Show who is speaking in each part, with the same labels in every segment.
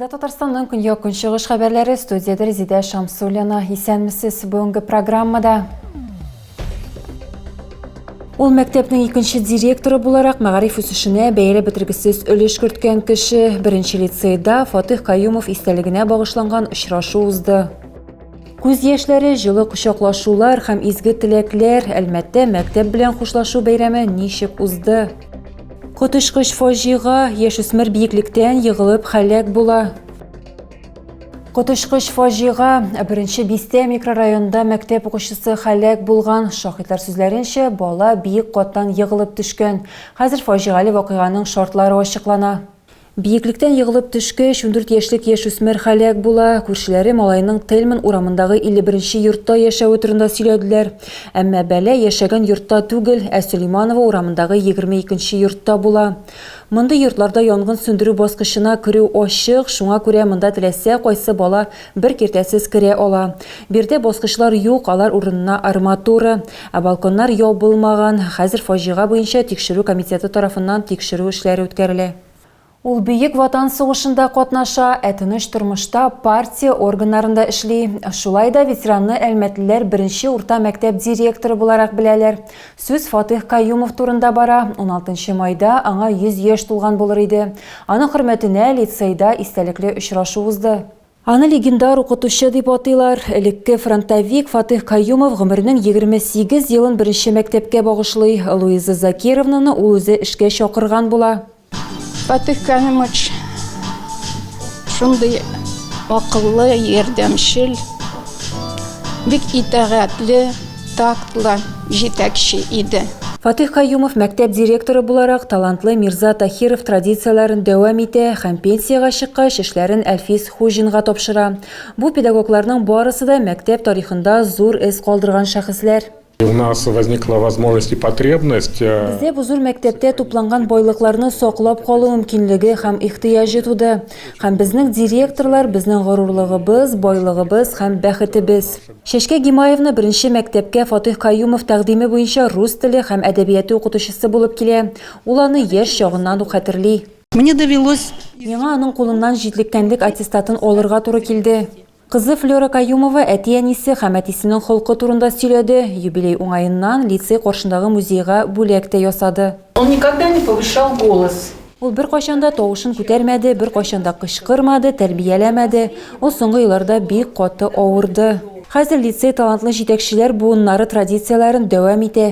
Speaker 1: Татарстанның көньяк-көнчыгыш хәбәрләре студиядә Резидә Шамсуллина. Исәнмесез бүгенге программада. Ул мәктәпнең икенче директоры буларак мәгариф үсешенә бәяләп бетергесез өлеш керткән кеше. Беренче лицейда Фатих Каюмов истәлегенә багышланган очрашу узды. Күз яшьләре, җылы кочаклашулар һәм изге теләкләр. Әлмәттә мәктәп белән хушлашу бәйрәме ничек узды? Коточкыч фаҗига, яшүсмер биеклектән егылып һәлак була. Коточкыч фаҗига. Беренче бистә микрорайонында мәктәп укучысы һәлак булган. Шаһитлар сүзләренчә, бала биек каттан егылып төшкән. Хәзер фаҗигале вакыйганың шартлары ачыклана. Биеклектән егылып төшкәч, 14 яшьлек яшүсмер һәлак була. Күршеләре малайның Тельман урамындагы 51 нче йортта яшәве турында сөйләделәр. Әмма бәла яшәгән йортта түгел, ә Сөлейманова урамындагы 22 нче йортта була. Мондый йортларда янгын сүндерү баскычына керү ачык, шуңа күрә монда теләсә кайсы бала бер киртәсез керә ала. Биредә баскычлар юк, алар урынына арматура. Ә балконнар ябылмаган. Хәзер фаҗига буенча тикшерү комитеты тарафыннан тикшерү эшләре үткәрелә. Ул Бөек Ватан сугышында катнаша, ә тыныч тормышта партия органнарында эшли. Шулай да ветеранны әлмәтлеләр беренче урта мәктәп директоры буларак беләләр. Сүз Фатыйх Каюмов турында бара. Уналтынчы майда аңа 100 яшь тулган булыр иде. Аның хөрмәтенә лицейда истәлекле очрашу узды. Аны легендар укытучы дип атыйлар. Элекке фронтовик Фатыйх Каюмов гомеренең 28 елын беренче мәктәпкә багышлый. Луиза Закировнаны ул үзе эшкә чакырган була.
Speaker 2: Фатыйх Каюмович шундый акыллы, ярдәмчел, бик итагатьле, тактлы җитәкче иде.
Speaker 1: Фатыйх Каюмов мәктәп директоры буларак талантлы Мирза Таһиров традицияләрен дәвам итә һәм пенсиягә чыккач эшләрен Әлфис Хуҗинга тапшыра. Бу педагогларның барысы да мәктәп тарихында зур эз калдырган шәхесләр.
Speaker 3: У нас возникла возможность и потребность. Э,
Speaker 1: Бездә бу зур мәктәптә тупланган байлыкларны саклап калу мөмкинлеге һәм ихтыяҗы туды. Һәм безнең директорлар, безнең горурлыгыбыз, байлыгыбыз һәм бәхетебез. Чәчкә Гимаевна беренче мәктәпкә Фатыйх Каюмов тәкъдиме буенча рус теле һәм әдәбияты укытучысы булып килә. Ул аны яшь чагыннан ук хәтерли.
Speaker 4: Мне довелось.
Speaker 1: Миңа аның кулыннан җитлеккәнлек аттестатын алырга туры килде. Кызы Флера Каюмова әти-әнисе һәм әтисенең холкы турында сөйләде, юбилей уңаеннан лицей каршындагы музейга бүләк тә ясады.
Speaker 4: Он никогда не повышал голос.
Speaker 1: Ул беркайчан да тавышын күтәрмәде, беркайчан да кычкырмады, тәрбияләмәде. Ул соңгы елларда бик каты авырды. Хәзер лицей талантлы җитәкчеләр буыннары традицияләрен дәвам итә.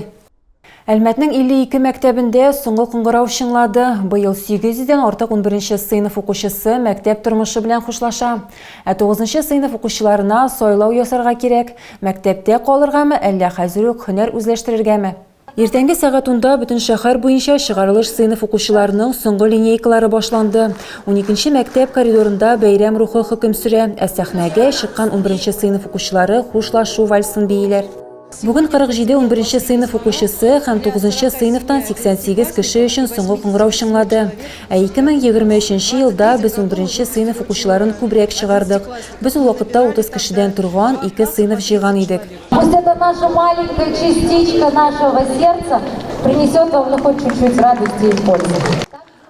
Speaker 1: Әлмәтнең 52 мәктәбендә соңгы кыңгырау чыңлады. Быел 800 дән артык унберенче сыйныф укучысы мәктәп тормышы белән хушлаша. Ә тугызынчы сыйныф укучыларына сайлау ясарга кирәк, мәктәптә калыргамы, әллә хәзер үк һөнәр үзләштерергәме? Иртәнге сәгать унда бөтен шәһәр буенча чыгарылыш сыйныф укучыларының соңгы линейкалары башланды. Уникенче мәктәп коридорында бәйрәм рухы хөкем сөрә, ә сәхнәгә чыккан унберенче сыйныф укучылары хушлашу вальсын бииләр. Бүген 47 унберенче сыйныф укучысы һәм тугызынчы сыйныфтан 88 кеше өчен соңгы кыңгырау чыңлады. Ә 2023 нче елда без унберенче сыйныф укучыларын күбрәк чыгардык. Без ул вакытта 30 кешедән торган ике сыйныф җыйган идек.
Speaker 5: Пусть эта наша маленькая частичка нашего сердца принесет вам ну хоть чуть-чуть радости и пользы.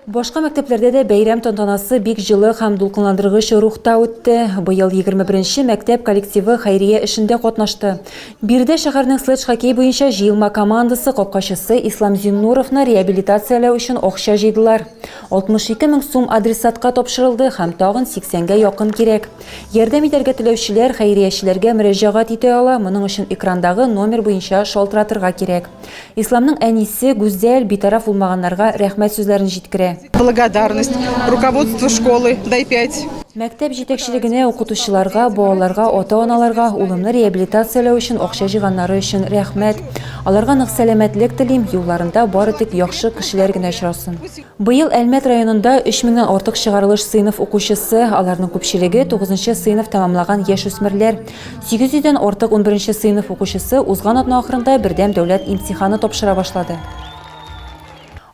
Speaker 1: Башка мәктәпләрдә дә бәйрәм тантанасы бик җылы һәм дулкынландыргыч рухта үтте. Быел 21 нче мәктәп коллективы хәйрия эшендә катнашты. Биредә шәһәрнең следж-хоккей буенча җыелма командасы капкачысы Ислам Зиннуровны реабилитацияләү өчен акча җыйдылар. 62 мең сум адресатка тапшырылды һәм тагын 80 гә якын кирәк. Ярдәм итәргә теләүчеләр хәйриячеләргә мөрәҗәгать итә ала, моның өчен экрандагы номер буенча шалтыратырга кирәк. Исламның әнисе Гүзәл битараф булмаганнарга рәхмәт сүзләрен җиткерә.
Speaker 6: Благодарность руководству школы, дай пять.
Speaker 1: Мәктәп җитәкчелегенә, укытучыларга, балаларга, ата-аналарга улымны реабилитацияләү өчен акча җыйганнары өчен рәхмәт. Аларга нык сәламәтлек телим, юлларында бары тик яхшы кешеләр генә очрасын. Быел Әлмәт районында өч меңнән артык чыгарылыш сыйныф укучысы, аларның күпчелеге тугызынчы сыйныф тәмамлаган яшүсмерләр. 800 дән артык унберенче сыйныф укучысы узган атна ахырында бердәм дәүләт имтиханы тапшыра башлады.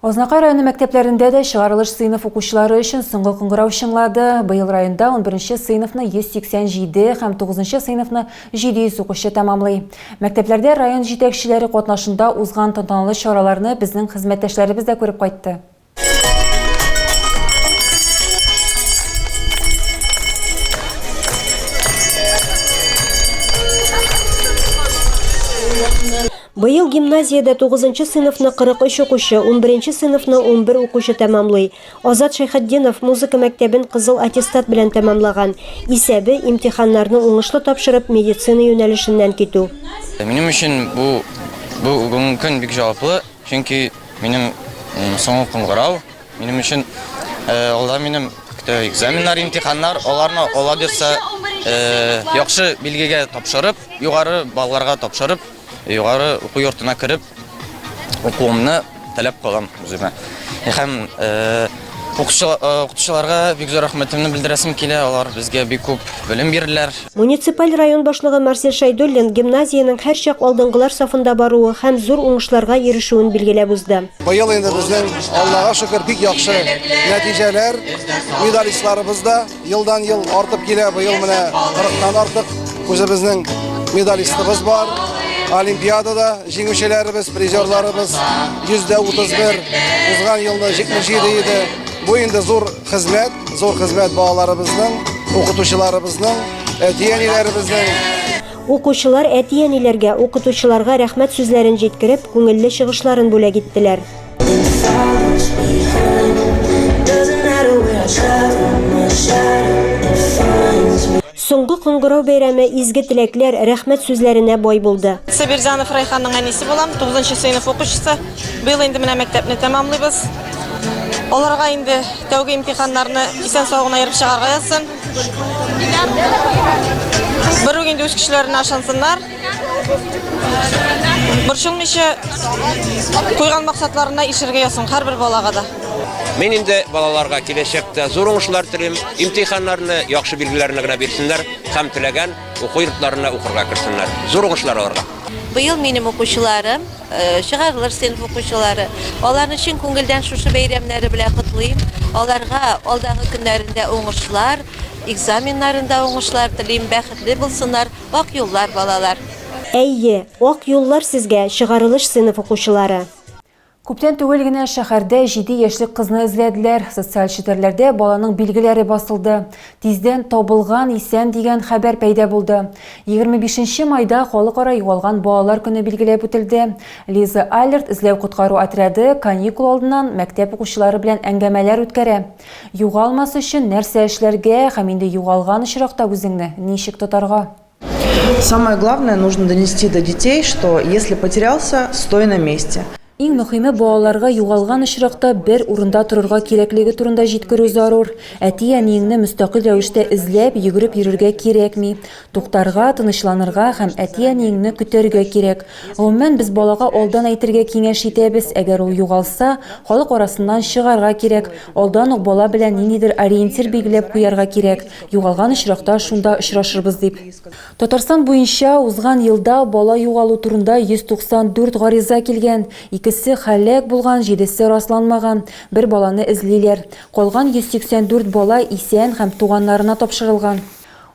Speaker 1: Азнакай районы мәктәпләрендә дә чыгарылыш сыйныф укучылары өчен соңгы кыңгырау чыңлады. Быел районда унберенче сыйныфны 187 һәм тугызынчы сыйныфны 700 укучы тәмамлый. Мәктәпләрдә район җитәкчеләре катнашында узган тантаналы чараларны безнең хезмәттәшләребез дә күреп кайтты.
Speaker 7: Быел гимназиядә тугызынчы сыйныфны 43 укучы, унберенче сыйныфны 11 укучы тәмамлый. Азат Шәйхетдинов музыка мәктәбен кызыл аттестат белән тәмамлаган. Исәбе, имтиханнарны уңышлы тапшырып, медицина юнәлешеннән китү.
Speaker 8: Минем өчен бу бу бүгенге көн бик җаваплы, чөнки минем соңгы кыңгырау. Минем өчен алда минем көтә экзаменнар, имтиханнар, аларны Алла бирса, яхшы билгегә тапшырып, югары балларга тапшырып, Югары уку йортына кереп, укуымны таләп кылам үземә. Һәм укытучыларга бик зур рәхмәтемне белдерәсем килә, алар безгә бик күп белем бирделәр.
Speaker 7: Муниципаль район башлыгы Марсель Шәйдуллин гимназиянең һәрчак алдынгылар сафында баруы һәм зур уңышларга ирешүен билгеләп узды.
Speaker 9: Быел инде безнең, Аллага шөкер, бик яхшы нәтиҗәләр, медалистларыбыз да Елдан-ел артып килә. Быел менә 40-тан артык үзебезнең медалистыбыз бар. Олимпиадада җиңүчеләребез, призерларыбыз 131, узган елны 77 иде. Бу инде зур хезмәт, зур хезмәт балаларыбызның, укытучыларыбызның, әти-әниләребезнең.
Speaker 7: Укучылар әти-әниләргә, укытучыларга рәхмәт сүзләрен җиткереп, күңелле чыгышларын бүләк иттеләр. Соңгы кыңгырау бәйрәме изге теләкләр, рәхмәт сүзләренә бай булды.
Speaker 10: Сабирзянов Райханның әнисе булам, 9 сыйныф укучысы. Быел инде менә мәктәпне тәмамлыйбыз. Аларга инде тәүге имтиханнарны исән-сау гына ерып чыгарга язсын. Бер үк инде үз көчләренә ышансыннар. Борчылмыйча куйган максатларына ишергә язсын һәрбер балага да.
Speaker 11: Мин инде балаларга киләчәктә зур уңышлар телим, имтиханнарны яхшы билгеләрне генә бирсеннәр һәм теләгән уку йортларына укырга керсеннәр. Зур уңышлар аларга!
Speaker 12: Быел минем укучыларым, чыгарылыш сыйныф укучылары, аларны чын күңелдән шушы бәйрәмнәре белән котлыйм. Аларга алдагы көннәрендә уңышлар, экзаменнарында уңышлар телим, бәхетле булсыннар. Ак юллар, балалар!
Speaker 7: Әйе, ак юллар сезгә, чыгарылыш сыйныф укучылары!
Speaker 1: Күптән түгел генә шәһәрдә җиде яшьлек кызны эзләделәр. Социаль челтәрләрдә баланың билгеләре басылды. Тиздән табылган, исән дигән хәбәр пәйда булды. 25 нче майда Халыкара югалган балалар көне билгеләп үтелде. Лиза Алерт эзләү-коткару отряды каникул алдыннан мәктәп укучылары белән әңгәмәләр үткәрә. Югалмас өчен нәрсә эшләргә һәм инде югалган очракта үзеңне ничек тотарга?
Speaker 13: Самое главное, нужно донести до детей, что если потерялся, стой на месте.
Speaker 1: Иң мөхиме, балаларга югалган очракта бер урында торырга кирәклеге турында җиткерү зарур. Әти-әниеңне мөстәкыйль рәвештә эзләп, йөгереп йөрергә кирәкми. Туктарга, тынычланырга һәм әти-әниеңне көтәргә кирәк. Гомумән, без балага алдан әйтергә киңәш итәбез, әгәр ул югалса, халык арасыннан чыгарга кирәк. Алдан ук бала белән ниндидер ориентир билгеләп куярга кирәк, югалган очракта шунда очрашырбыз дип. Татарстан буенча узган елда бала югалу турында 194 гариза килгән. Икесе һәлак булган, җидесе расланмаган. Бер баланы эзлиләр. Калган 184 бала исән һәм туганнарына тапшырылган.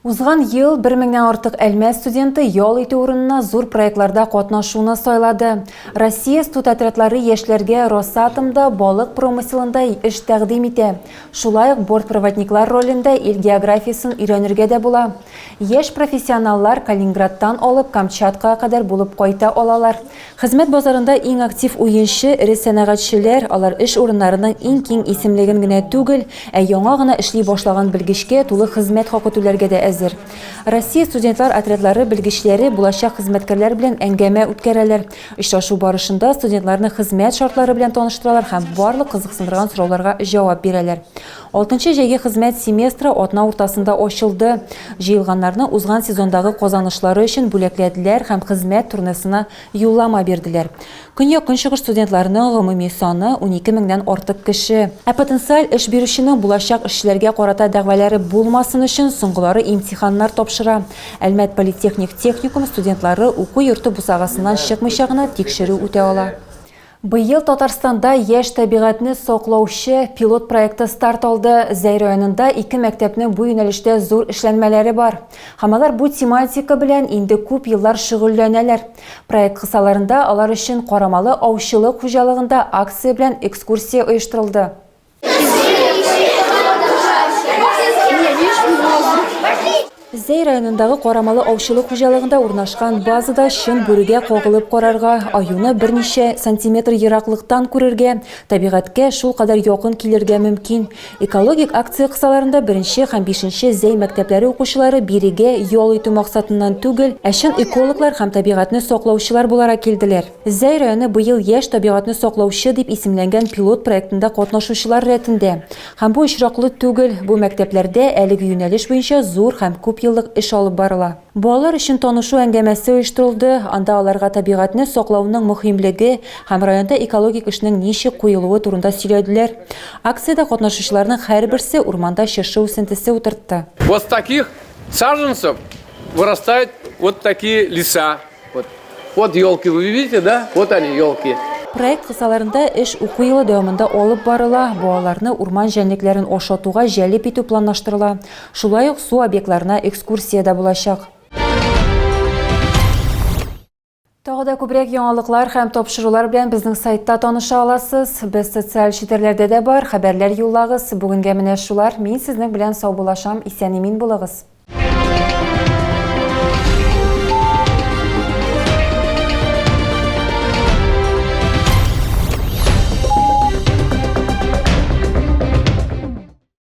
Speaker 1: Узган ел бер меңнән артык Әлмәт студенты ял итү урынына зур проектларда катнашуны сайлады. Россия студотрядлары яшьләргә Росатомда балык промыселында эш тәкъдим итә. Шулай ук бортпроводниклар ролендә ил географиясен өйрәнергә дә була. Яшь профессионаллар Калининградтан алып Камчаткага кадәр булып кайта алалар. Хезмәт базарында иң актив уенчы, эре сәнәгатьчеләр, алар эш урыннарының иң киң исемлеген генә түгел, ә яңа гына эшли башлаган белгечкә тулы хезмәт хакы түләргә дә әзер. Россия студентлар отрядлары белгечләре булачак хезмәткәрләр белән әңгәмә үткәрәләр. Очрашу барышында студентларны хезмәт шартлары белән таныштыралар һәм барлык кызыксындырган сорауларга җавап бирәләр. Алтынчы җәйге хезмәт семестры атна уртасында ачылды. Җыелганнарны узган сезондагы казанышлары өчен бүләкләделәр һәм хезмәт турнесына юллама бирделәр. Көньяк-көнчыгыш студентларының гомуми саны, 12 меңнән артык кеше. Ә потенциаль эш бирүченең булачак эшчеләргә карата дәгъвалары булмасын өчен, соңгылары имтиханнар тапшыра. Әлмәт политехник техникум студентлары уку йорты бусагасыннан чыкмыйча гына тикшерү үтә ала. Быел Татарстанда Яшь табигатьне саклаучы пилот проекты старт алды. Зәй районында ике мәктәпнең бу юнәлештә зур эшләнмәләре бар. Һәм алар бу тематика белән инде күп еллар шөгыльләнәләр. Проект кысаларында алар өчен Карамалы аучылык хуҗалыгында акция белән экскурсия оештырылды. Зәй районындагы Карамалы аучылык хуҗалыгында урнашкан базада чын бүрегә кагылып карарга, аюны берничә сантиметр ераклыктан күрергә, табигатькә шулкадәр якын килергә мөмкин. Экологик акция кысаларында беренче һәм бишенче Зәй мәктәпләре укучылары бирегә ял итү максатыннан түгел, ә чын экологлар һәм табигатьне саклаучылар буларак килделәр. Зәй районы быел Яшь табигатьне саклаучы дип исемләнгән пилот проектында катнашучылар рәтендә. Һәм бу очраклы түгел, бу мәктәпләрдә әлеге юнәлеш буенча зур һәм күпьеллык эш алып барыла. Балалар өчен танышу әңгәмәсе оештырылды, анда аларга табигатьне саклауның мөһимлеге һәм районда экологик эшнең ничек куелуы турында сөйләделәр. Акциядә катнашучыларның һәрберсе урманда чыршы үсентесе утыртты.
Speaker 14: Вот с таких саженцев вырастают вот такие леса. Вот, вот елки вы видите, да? Вот они, елки.
Speaker 1: Проект кысаларында эш уку елы дәвамында алып барыла, балаларны урман җәнлекләрен ашатуга җәлеп итү планлаштырыла. Шулай ук су объектларына экскурсия дә булачак. Тагы да күбрәк яңалыклар һәм тапшырулар белән безнең сайтта таныша аласыз. Без социаль челтәрләрдә дә бар, хәбәрләр юллагыз. Бүгенгә менә шулар. Мин сезнең белән саубуллашам. Исән-имин булыгыз.